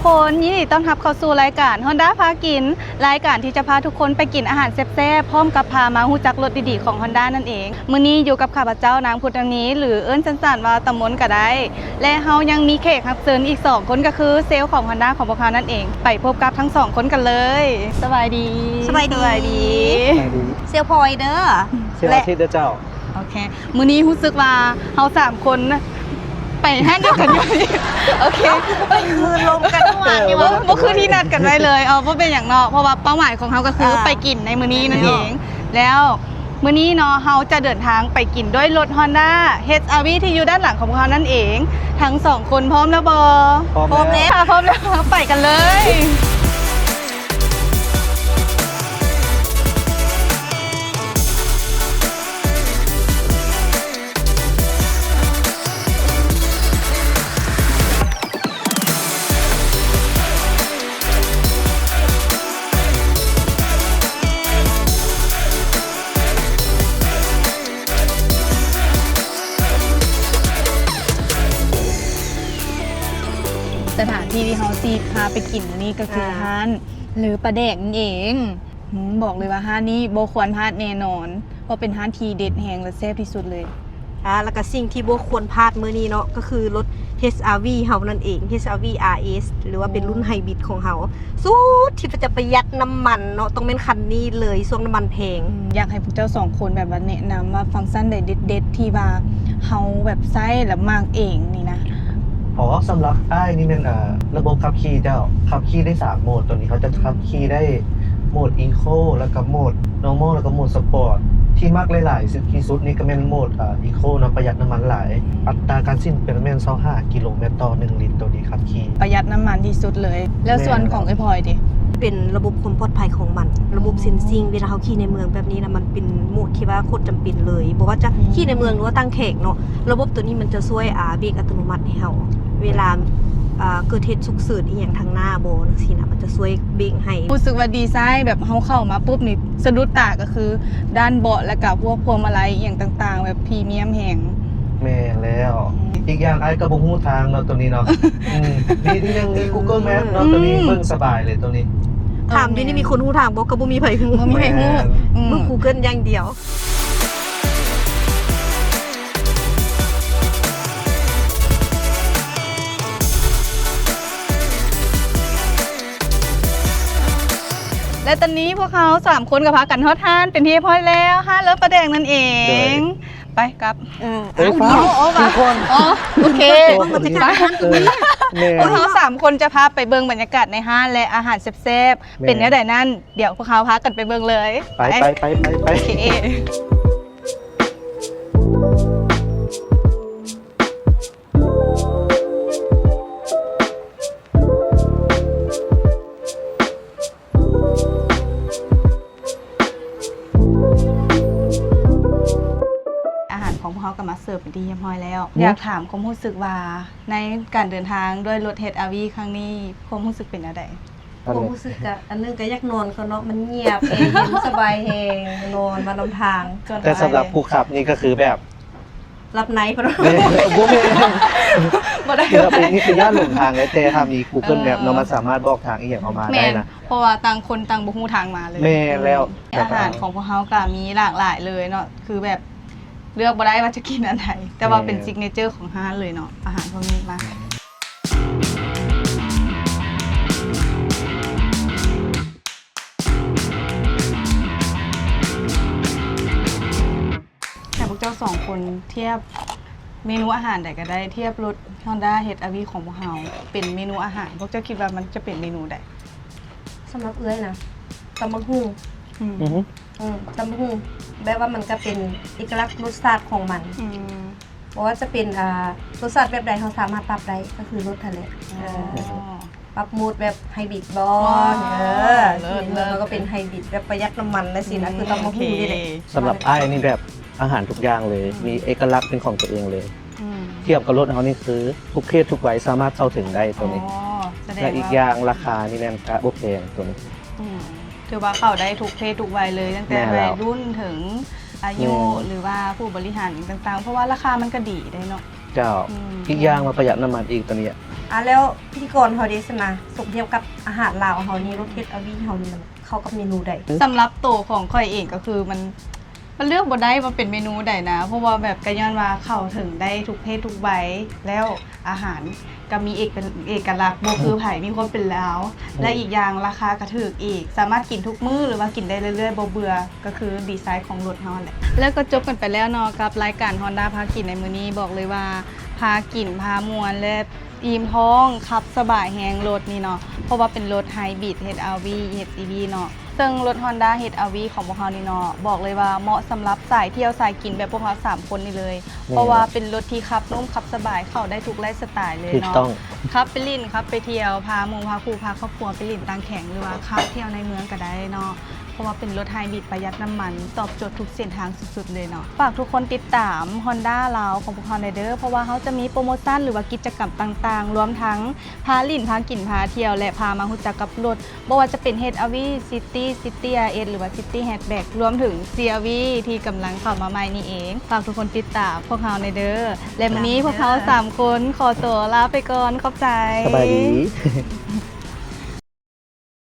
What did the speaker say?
ຄົນ ຍິນດີຕ້ອນຮັບເຂົ້າສູ່ລາຍການ Honda ພາກິນ, ລາຍການທີ່ຈະພາທຸກຄົນໄປກິນອາຫານແຊບໆ ພ້ອມກັບພາມາຮູ້ຈັກລົດດີໆຂອງ Honda ນັ້ນເອງ. ມື້ນີ້ຢູ່ກັບຂ້າພະເຈົ້າ ນາງພຸດທະນີ ຫຼື ເອີ້ນສັ້ນໆວ່າຕາມົນກໍໄດ້ ແລະ ເຮົາຍັງມີແຂກຮັບເຊີນອີກສອງຄົນ ກໍຄືເຊວຂອງ Honda ຂອງພວກເຮົານັ້ນເອງ. ໄປພົບກັບທັງສອງຄົນກັນເລີຍ. ສະບາຍດີ. ສະບາຍດີ. ສະບາຍດີ. ສະບາຍດີ. ເຊວພອຍເດີ. ເຊວອາທິດເດີເຈົ້າ. ໂອເຄ ມື້ນີ້ຮູ້ສຶກວ່າເຮົາສາມຄົນໄປຮ້ານດຽວກັນຢູ່. ໂອເຄ ຄືລົມກັນເມື່ອວານນີ້ ເອີ ບໍ່ ບໍ່ຄືທີ່ນັດກັນໄວ້ເລີຍ. ເອີ ບໍ່ເປັນຫຍັງເນາະ ເພາະວ່າເປົ້າໝາຍຂອງເຮົາກໍຄື ອ່າ ໄປກິນໃນມື້ນີ້ນັ້ນເອງ. ແລ້ວມື້ນີ້ເນາະ ເຮົາຈະເດີນທາງໄປກິນດ້ວຍລົດ Honda HR-V ທີ່ຢູ່ດ້ານຫຼັງຂອງພວກເຮົານັ້ນເອງ. ທັງສອງຄົນພ້ອມແລ້ວບໍ່? ພ້ອມແລ້ວ. ຖ້າພ້ອມແລ້ວ ເຮົາໄປກັນເລີຍ. ສະຖານທີ່ທີ່ເຮົາຊິພາໄປກິນມື້ນີ້ກໍຄື ອ່າ ຮ້ານເລີປາແດກນັ້ນເອງ. ອືມ ບອກເລີຍວ່າຮ້ານນີ້ບໍ່ຄວນພາດແນ່ນອນ ເພາະເປັນຮ້ານທີ່ເດັດແຮງ ແລະ ແຊບທີ່ສຸດເລີຍ. ອ່າ ແລ້ວກໍສິ່ງທີ່ບໍ່ຄວນພາດມື້ນີ້ເນາະ ກໍຄືລົດ HR-V ເຮົານັ້ນເອງ HR-V RS ຫຼືວ່າເປັນລຸ້ນ ອໍ ໄຮບຣິດຂອງເຮົາ ສຸດທີ່ຈະປະຢັດນ້ຳມັນເນາະ ຕ້ອງແມ່ນຄັນນີ້ເລີຍ ຊ່ວງນ້ຳມັນແພງ. ອືມ ຢາກໃຫ້ພວກເຈົ້າສອງຄົນແບບວ່າແນະນຳວ່າຟັງຊັນໃດເດັດໆ ທີ່ວ່າເຮົາແບບໃຊ້ແລ້ວມັກເອງນີ້ນະ. ອໍ ສຳລັບອ້າຍນີ້ແມ່ນ ເອີ ລະບົບຂັບຂີ່ເຈົ້າ ຂັບຂີ່ໄດ້ສາມໂໝດ. ໂຕນີ້ເຮົາຈະ ອືມ ຂັບຂີ່ໄດ້ໂໝດ Eco ແລ້ວກໍໂໝດ Normal ແລ້ວກໍໂໝດ Sport. ທີ່ມັກຫຼາຍໆ ທີ່ສຸດນີ້ກໍແມ່ນໂໝດ ເອີ Eco ເນາະ ປະຢັດນ້ຳມັນຫຼາຍ. ອັດຕາການສິ້ນເປັນແມ່ນຊາວຫ້າກິໂລແມັດຕໍ່ໜຶ່ງລິດ ໂຕນີ້ຂັບຂີ່ປະຢັດນ້ຳມັນທີ່ສຸດເລີຍ. ແລ້ວສ່ວນຂອງອ້າຍພອຍເດ? ເປັນລະບົບຄວາມປອດໄພຂອງມັນ ລະບົບ ອໍ Sensing ເວລາເຮົາຂີ່ໃນເມືອງແບບນີ້ນະ ມັນເປັນໂໝດທີ່ວ່າໂຄດຈຳເປັນເລີຍ ບໍ່ວ່າຈະ ອືມ ຂີ່ໃນເມືອງ ຫຼືວ່າຕ່າງແຂວງເນາະ. ລະບົບໂຕນີ້ມັນຈະຊ່ວຍ ອ່າ ເບຣກອັດຕະໂນມັດໃຫ້ເຮົາ ເວລາ ອ່າ ເກີດເຫດສຸກເສີນອີ່ຫຍັງທາງໜ້າບໍ່ ຈັ່ງຊີ້ນະ ມັນຈະຊ່ວຍເບຣກໃຫ້. ຮູ້ສຶກວ່າດີໄຊນ໌ແບບເຮົາເຂົ້າມາປຸບນີ້ ສະດຸດຕາກໍຄືດ້ານເບາະ ແລ້ວກໍພວກພວງມາໄລອີ່ຫຍັງຕ່າງໆ ແບບພຣີມຽມແຮງ. ແມ່ນແລ້ວ. ອືມ ອີກຢ່າງອ້າຍກໍບໍ່ຮູ້ທາງເນາະ ໂຕນີ້ເນາະ. ອືມ ດີທີ່ຍັງມີ Google Map ເນາະ ອືມ ໂຕນີ້ເບິ່ງສະບາຍເລີຍໂຕນີ້. ຖາມຢູ່ນີ້ ແມ່ນ ມີຄົນຮູ້ທາງບໍ່? ກໍບໍ່ມີໃຜຮູ້ ບໍ່ມີໃຜຮູ້. ແມ່ນ. ອືມ ເບິ່ງ Google ຢ່າງດຽວ. ແລະ ຕອນນີ້ພວກເຮົາສາມຄົນກໍພາກັນຮອດຮ້ານເປັນທີ່ຮຽບຮ້ອຍແລ້ວ ຮ້ານເລີປາແດກນັ້ນເອງ. ໂດຍ ໄປກັບ ເອີ ເອີ ເອົ້າ ຟ້າວ ດຽວ ອໍ ສີ່ຄົນ ອໍ ໂອເຄ ເບິ່ງບັນຍາກາດຮ້ານ. ເອີ ແມ່ນ ພວກເຮົາສາມຄົນຈະພາໄປເບິ່ງບັນຍາກາດໃນຮ້ານ ແລະ ອາຫານແຊບໆ ແມ່ນ ເປັນແນວໃດນັ້ນ ດຽວພວກເຮົາພາກັນໄປເບິ່ງເລີຍ. ໄປ ໄປ ໄປ ໄປ ໄປ ໂອເຄ. ອາຫານຂອງພວກເຮົາກໍມາເສີບເປັນທີ່ຮຽບຮ້ອຍແລ້ວ. ອືມ ຢາກຖາມຄວາມຮູ້ສຶກວ່າ ໃນການເດີນທາງດ້ວຍລົດ ເອັດຊ໌ອາຣ໌ວີ ຄັ້ງນີ້ ຄວາມຮູ້ສຶກເປັນແນວໃດ? ຄວາມຮູ້ສຶກກະ ອັນໜຶ່ງກະຢາກນອນກ່ອນເນາະ ມັນງຽບ ແອເຢັນ ສະບາຍແຮງ ນອນມານຳທາງ. ແຕ່ສຳລັບຜູ້ຂັບນີ້ກໍຄືແບບ ຫຼັບໃນພຸ້ນ. ແມ່ນ ບໍ່ແມ່ນ ບໍ່ໄດ້ ຄືແບບນີ້ຄືຢ້ານຫຼົງທາງເລີຍ ແຕ່ຖ້າມີ Google Map ເນາະ ມັນສາມາດບອກທາງອີ່ຫຍັງເຮົາມາໄດ້ນະ. ແມ່ນ ເພາະວ່າຕ່າງຄົນຕ່າງບໍ່ຮູ້ທາງມາເລີຍ. ແມ່ນແລ້ວ. ອືມ ອາຫານຂອງພວກເຮົາກໍມີຫຼາກຫຼາຍເລີຍເນາະ ຄືແບບເລືອກບໍ່ໄດ້ວ່າຈະກິນອັນໃດ ແຕ່ວ່າເປັນ ແມ່ນ ຊິກເນເຈີຂອງຮ້ານເລີຍເນາະ ອາຫານພວກນີ້. ມາ ໃຫ້ພວກເຈົ້າສອງຄົນທຽບເມນູອາຫານໃດກໍໄດ້ ທຽບລົດ Honda ເອັດຊ໌ອາຣ໌ວີ ຂອງພວກເຮົາ ເປັນເມນູອາຫານ ພວກເຈົ້າຄິດວ່າມັນຈະເປັນເມນູໃດ? ສຳລັບເອື້ອຍນະ ຕຳບັກຫຸ່ງ. ອືມ ອືມ ອືມ ຕຳບັກຫຸ່ງ ແບບວ່າມັນກະເປັນເອກະລັກລົດຊາດຂອງມັນ. ອືມ ບໍ່ວ່າຈະເປັນ ອ່າ ລົດຊາດແບບໃດ ເຮົາສາມາດປັບໄດ້ ກໍຄືລົດຫັ້ນແຫຼະ. ອໍ ເອີ ປັບໂໝດແບບໄຮບຣິດບໍ? ວ້າວ ເອີ ເລີດ ເລີດ ມັນກໍເປັນໄຮບຣິດແບບປະຢັດນ້ຳມັນຈັ່ງຊີ້ນະ. ອືມ ຄືຕຳບັກຫຸ່ງນີ້ແຫຼະ. ໂອເຄ ສຳລັບອ້າຍນີ້ແບບອາຫານທຸກຢ່າງເລີຍ ອືມ ມີເອກະລັກເປັນຂອງຕົວເອງເລີຍ. ອືມ ທຽບກັບລົດເຮົານີ້ຄືທຸກເພດທຸກໄວສາມາດເຂົ້າເຖິງໄດ້ໂຕນີ້. ອໍ ສະແດງວ່າ ແລະ ອີກຢ່າງລາຄານີ້ແມ່ນກະບໍ່ແພງໂຕນີ້. ອືມ ຖືວ່າເຂົ້າໄດ້ທຸກເພດທຸກໄວເລີຍ ຕັ້ງແຕ່ ແມ່ນແລ້ວ ໄວລຸ້ນເຖິງອາຍຸ ອືມ ຫຼືວ່າຜູ້ບໍລິຫານອີ່ຫຍັງຕ່າງໆ ເພາະວ່າລາຄາມັນກໍດີເດ້ເນາະ. ເຈົ້າ ອືມ ອີກຢ່າງວ່າປະຢັດນ້ຳມັນອີກຕົວນີ້. ອ່າ ແລ້ວພິທີກອນເຮົາເດຊະນາ ສົມທຽບກັບອາຫານລາວເຮົານີ້ ລົດເຮັດອາວີເຮົານີ້ມັນເຂົ້າກັບເມນູໃດ? ສຳລັບໂຕຂອງຂ້ອຍເອງກໍຄືມັນ ມັນເລືອກບໍ່ໄດ້ວ່າເປັນເມນູໃດນະ ເພາະວ່າແບບ ກໍຍ້ອນວ່າເຂົ້າເຖິງໄດ້ທຸກເພດທຸກໄວ ແລ້ວອາຫານກໍມີເອກ ເອກະລັກ ບໍ່ຄືໃຜ ມີຄວາມເປັນລາວ ອືມ ແລະ ອີກຢ່າງລາຄາກໍຖືກອີກ ສາມາດກິນທຸກມື້ ຫຼືວ່າກິນໄດ້ເລື້ອຍໆ ບໍ່ເບື່ອ ກໍຄືດີໄຊຂອງລົດເຮົາຫັ້ນແຫຼະ. ແລ້ວກໍຈົບກັນໄປແລ້ວເນາະ ກັບລາຍການ Honda ພາກິນໃນມື້ນີ້ ບອກເລີຍວ່າພາກິນ ພາມ່ວນ ແລະ ອີ່ມທ້ອງ ຂັບສະບາຍແຮງລົດນີ້ເນາະ ເພາະວ່າເປັນລົດໄຮບຣິດ ເອັດ ອາຣ໌ ວີ ເອັດ ອີ ວີ ເນາະ. ເຊິ່ງລົດ Honda ເອັດ ອາຣ໌ ວີ ຂອງພວກເຮົານີ້ເນາະ ບອກເລີຍວ່າເໝາະສຳລັບສາຍທ່ຽວສາຍກິນແບບພວກເຮົາສາມຄົນນີ້ເລີຍ ແມ່ນ ເພາະວ່າເປັນລົດທີ່ຂັບນຸ້ມ ຂັບສະບາຍ ເຂົ້າໄດ້ທຸກໄລສະໄຕເລີຍເນາະ ຖືກຕ້ອງ ຂັບໄປຫຼິ້ນ ຂັບໄປທ່ຽວ ພາໝູ່ພາຄູ່ ພາຄອບຄົວໄປຫຼິ້ນຕ່າງແຂວງ ຫຼືວ່າຂັບທ່ຽວໃນເມືອງກໍໄດ້ເນາະ ເພາະວ່າເປັນລົດໄຮບຣິດປະຢັດນ້ຳມັນ ຕອບໂຈດທຸກເສັ້ນທາງສຸດໆເລີຍເນາະ. ຝາກທຸກຄົນຕິດຕາມ Honda ລາວຂອງພວກເຮົາແດ່ເດີ ເພາະວ່າເຮົາຈະມີໂປຣໂມຊັນ ຫຼືວ່າກິດຈະກຳຕ່າງໆ ລວມທັງພາຫຼິ້ນ ພາກິນ ພາທ່ຽວ ແລະ ພາມາຮູ້ຈັກກັບລົດ ບໍ່ວ່າຈະເປັນ ເອັດ ອາຣ໌ ວີ ຊິດຕີ້ ຊິດຕີ້ ອາຣ໌ ເອັສ ຫຼືວ່າ ຊິດຕີ້ ແຮັດແບັກ ລວມເຖິງ ຊີ ອາຣ໌ ວີ ທີ່ກຳລັງເຂົ້າມາໃໝ່ນີ້ເອງ. ຝາກທຸກຄົນຕິດຕາມພວກເຮົາແດ່ເດີ ແລະ ມື້ນີ້ພວກເຮົາສາມຄົນຂໍຕົວລາໄປກ່ອນ ຂອບໃຈ ສະບາຍດີ.